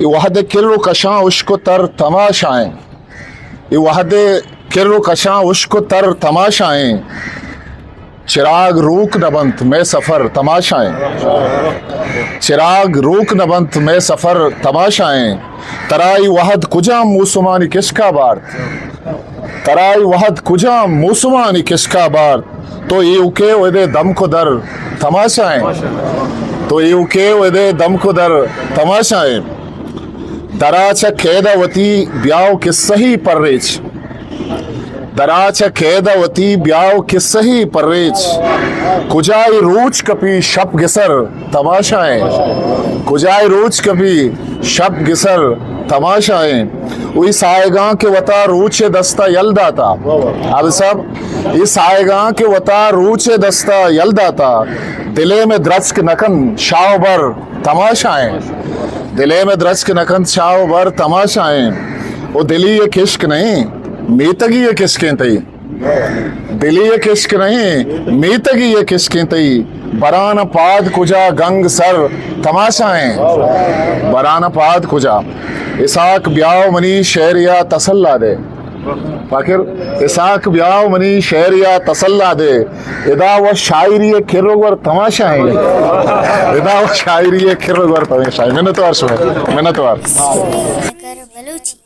اے وہد ءِ کر و کشاں اشک و تر تماشائیں۔ اے وہد ءِ کر و کشاں اشک و تر تماشائیں۔ چراگ روک نہ بنت مئے سفر تماشائیں۔ چراگ روک نہ بنت مئے سفر تماشائیں۔ ترا اے وہد کجام موسمانی کشکا بارت؟ ترا اے وہد کجام موسمانی کشکا بارت؟ تو ایوکے و ادے دمک و در تماشائیں۔ تو ایوکے و ادے دمک و در تماشائیں۔ درا چہ قید ءَ وتی بیا و قصہی پریچ۔ درا چہ قید ءَ وتی بیا و قصہی پریچ۔ کجائی روچ کپی شپ گسر تماشائیں۔ کجائی روچ کپی شپ گسر تماشائیں۔ وہی ساہگاں کہ وتا روچ ءِ دستا یل داتا۔ عابد صاحب، اے ساہگاں کہ وتا روچ ءِ دستا یل داتا، دلے مئے درچک نکن شاہ و بر تماشائیں۔ دلے مئے درچک نکنت شاہ و بر تماشائیں۔ او دلی یک عشق نہیں، میتگی یک عشقیں تئی۔ دلی یک عشق نہیں، میتگی یک عشقیں تئی۔ بران پاد کجا گنگ سر تماشائیں۔ بران پاد کجا۔ اسحاق بیا و منی شعریا تسلا دے۔ فقیر اسحاق بیا و منی شعریا تسلا دے۔ ادا و شاعری کر و گور تماشائیں۔ ادا و شاعری کر و گور تماشائیں۔ منتوار شمئے۔ منتوار۔ نگر بلوچی۔